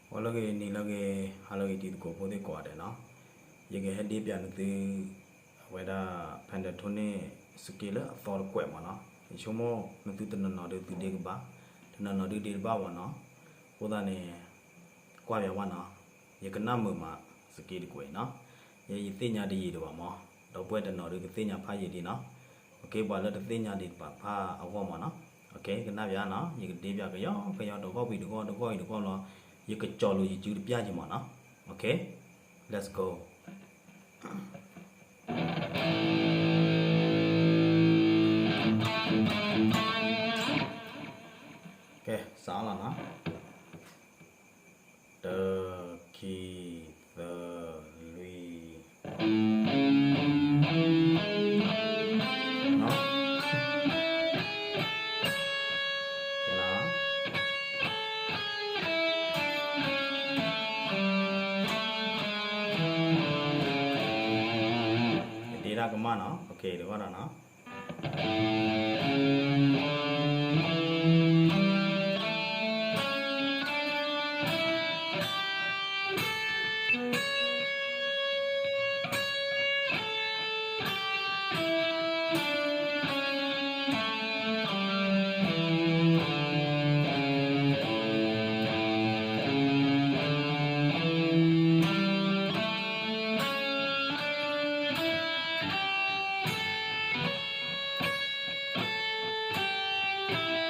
ဂီၤလၢအဂ့ၤ နံၤလၢအဂ့ၤ ဟါလၢအဂ့ၤ တံၤသကိးဖိသ့ၣ်ကိးဂၤဒဲးနီၤ, ယကဟဲဒ့ပျးနသု အဝဲဒၣ် Pentatonix scale လၢအသီတကွဲးမးနီၤ, ယဆိကမိၣ်နသုတနီၤနီၤဒုးသုဒ့ကဘၣ်, တနီၤနီၤဒုးဒ့တဘၣ်ဘၣ်နီၤ, အဃိသတးန့ၣ် ကွၢ်ပၠးဝဲနီၤ, ယကနၣ်မုာ်မး scale တကွဲးနီၤ, ယဲယသ့ၣ်ညါတယံာ်ဒံးဘၣ်မး, ဒီပုၢ်ဝဲၢ်တနီၤဒုးကသ့ၣ်ညါဖးယံာ်ဒံးနီၤ, ပှၤလၢတသ့ၣ်ညါဒံးတပၤဖးအဂီၢ်မးနီၤ, ကနၣ်ပၠးနီၤ, ယကဒ့ပၠးကယီကယီတဂီၢ်ဝံၤတဂီၢ် တဂီၢ်ဝံၤတဂီၢ်လီၤ, ယကကၠီၤလိာ်ယစုတပျၢ်က့ၤမးနီၤ, let's go. ကဲ စးလီၤနီၤ, တၢ ခံ သၢ လွံၢ်, ဒ့တၢ်ကမၣ်နီၤ, တဂီၢ်ဒီးနီၤ.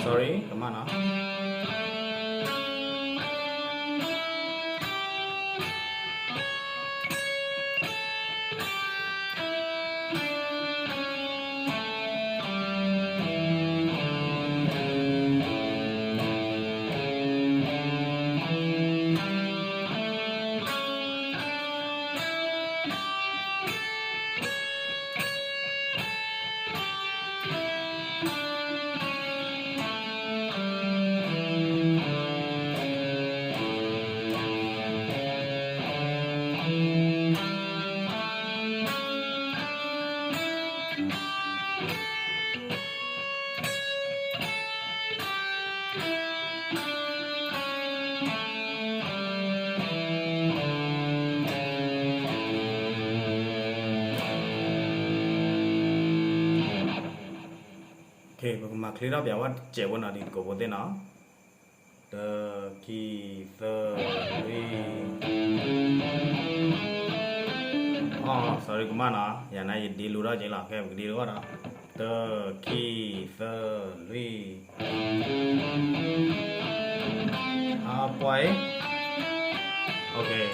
Sorry, ကမၣ်နီၤ. Okay, ပကမၤချ့ထီၣ်ပၠးဝဲတစဲးဖိနီၤ တံၤသကိးဖိသ့ၣ်နီၤ. တၢ ခံ သၢ လွံၢ်. အိ sorry ကမၣ်နီၤ, ယၤန့ၣ်ယဒ့လိၤထီၣ်က့ၤလီၤ, ခဲပကဒ့တဂီၢ်ဒီး, တၢ ခံ သၢ လွံၢ်. အပှဲၤ, okay.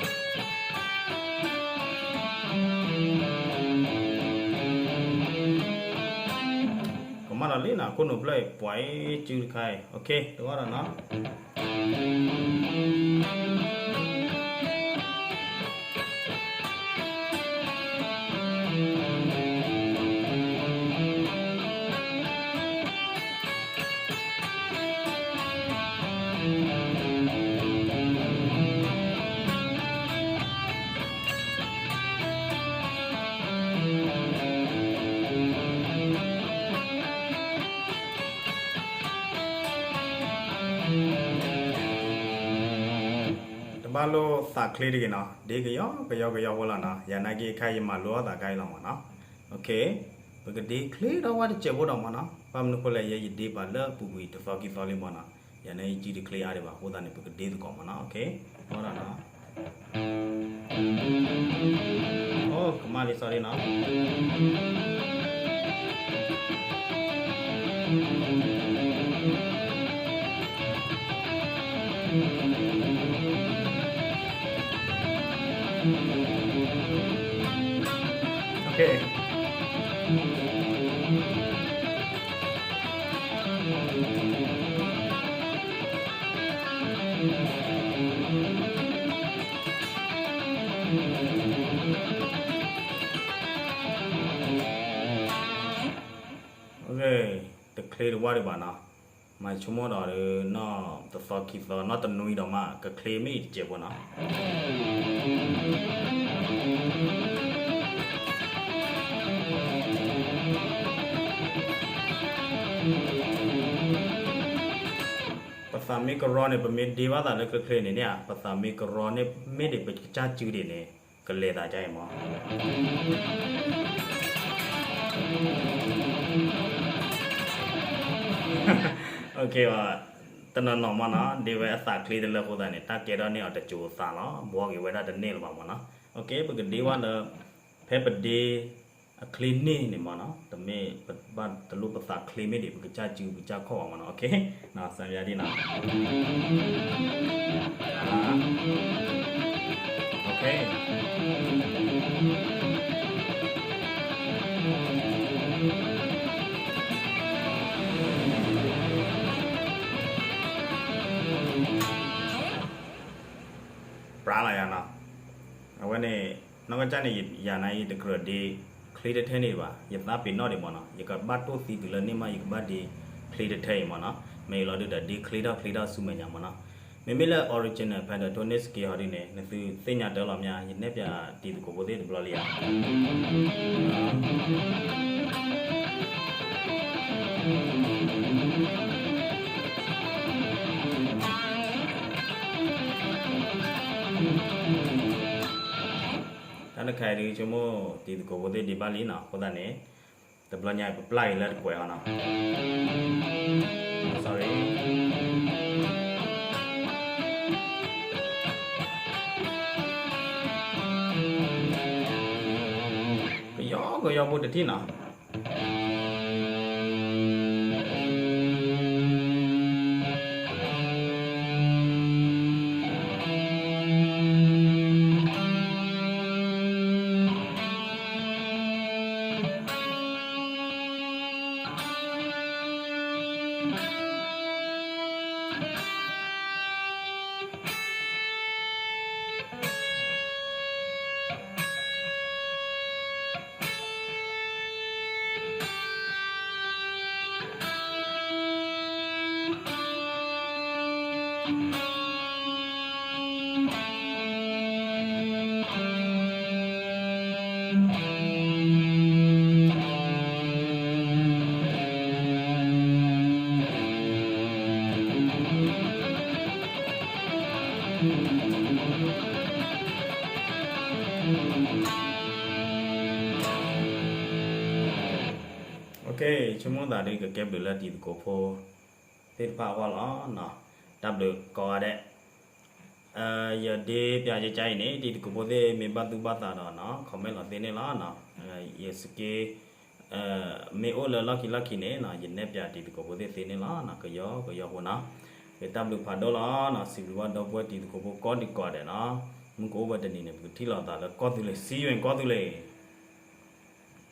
ကမၣ်ဒီးလံနီၤ, ခိၣ်နူာ်ဖျၢၣ်အံၤ ပှဲၤစုတခါအံၤ, okay တဂီၢ်ဒီးနီၤ. တဘၣ်လိာ်သးချ့တဂ့ၤနီၤ, ဒ့ကယီကယီကယီဖိလီၤနီၤ, ယၤနာ်က့အခါယမၤလိအီၣ်သးခါအံၤလီၤမးနီၤ. Okay, ပကဒ့ချ့ထီၣ်ဝဲတစဲးဖိဒီးမးနီၤ, ဘၣ်မနုၤဃိလဲၣ် ယဲယဒ့ပာ်လၢအပူၤကွံာ်တသီခံသီလံမးနီၤ, ယၤန့ၣ်ယစုတချ့အါဒံးဘၣ်, အဃိသတးန့ၣ် ပကဒ့သကိးမးနီၤ, okay, ဒီးနီၤ. အိ ကမၣ်လံ sorry နီၤ. Okay. တချ့တဝၢ်ဒံးဘၣ်နီၤ, မၤဆိကမိၣ်ဒီးနီၢ်တသီခံသီ နီၢ်တနွံဒီးမး ကချ့မ့ၢ်အံၤတစဲးဖိနီၤ. သးမ့ၢ်ကရီန့ၣ် ပမ့ၢ်ဒ့ဘၣ်သးလၢချ့ချ့န့ၣ်န့ၣ်ဧါ, ပသးမ့ၢ်ကရီန့ၣ် မ့ၢ်ဒံးပကစၢ်စုဒံးန့ၣ် ကလဲၤသးဒ်အံၤမး. တနီၤနီၤမးနီၤ ဒ့ဝဲအသးချ့တလၢအဃိသတးန့ၣ် တၢ်ကဲထီၣ်န့ၢ်အီၤတစိၤသးလီၤ, ဘှီက့ၤဝဲဒၣ်တန့ၢ်လၢၤဘၣ်မးနီၤ. ပကဒ့ဝဲလၢ ဖဲပဒ့ အချ့န့ၢ်န့ၣ်မးနီၤ, တမ့ၢ်ဘၣ်တလိၣ်ပသးချ့မ့ၢ်ဒံး ပကစၢ်စုပကစၢ်ခီၣ်ဘၣ်မးနီၤ. စၢ်ယါဒ်နီၤ. ပြးလီၤယၤနီၤ. အဝဲန့ၣ် နီၢ်ကစၢ်န့ၣ် ယၤန့ၣ် ယတကြၢးဒ့ချ့တထဲန့ၣ်ဘၣ်, ယသးပ့ၤနီၣ်ဒံးမးနီၤ, ယကဘၣ်တိၢ်သံတုၤလၢန့ၢ်မး ယကဘၣ်ဒ့ချ့တထဲအံၤမးနီၤ, မ့ၢ်လီၤဒုးဒီးဒ့ချ့ထီၣ်ချ့ထီၣ်ဆူမဲာ်ညါမးနီၤ. မ့မ့ၢ်လၢ original Pentatonix က့ၤဟီဒ်န့ၣ် နသုသ့ၣ်ညါတၢ်လီၤမး, ယနဲၣ်ပၠးတံၤသကိးဖိသ့ၣ်တဘျီလံဧါ. တၢ်တခါအံၤဒုး ဆိကမိၣ်တံၤသကိးဖိသ့ၣ်ဒံးဘၣ်လံနီၤ, အဃိသတးန့ၣ် တဘျီညါပပျၢ်အံၤလၢတကွဲးအီၤနီၤ. ကယီကယီဖိတထံၣ်နီၤ. ဆိကမိၣ်သးဒ်ကကဲဘျုးလၢတံၤသကိးဖိသ့ၣ်တဖၣ်အဂီၢ်လီၤ. တၢ်ဘျုးကိးဂၤဒဲး. ယဒ့ပၠးကကအံၤန့ၣ် တံၤသကိးဖိသ့ၣ်မ့ၢ်ဘၣ်သူၣ်ဘၣ်သးဒီး comment လီၤသ့န့ၣ်လီၤ. ယစက့ မ့ၢ်အိၣ်လၢလီၢ်ခံလီၢ်ခံန့ၣ် ယနဲၣ်ပၠးတံၤသကိးဖိသ့ၣ်သ့န့ၣ်လီၤ. ကယီကယီဖိနီၤ. တၢ်ဘျုးဖးဒိၣ်လီၤ. စံးဘျုးဘၣ်ဒီပုၢ်ဝဲၢ်တံၤသကိးဖိကိးဒံးကိးဂၤဒဲးနီၤ. မုၢ်ကအိၣ်ဝဲတနံၤန့ၣ် ပကထံၣ်လိာ်သးလၢကီၢ်သူလ့ၤ, စံယွဲၣ်ကီၢ်သူလ့ၤ.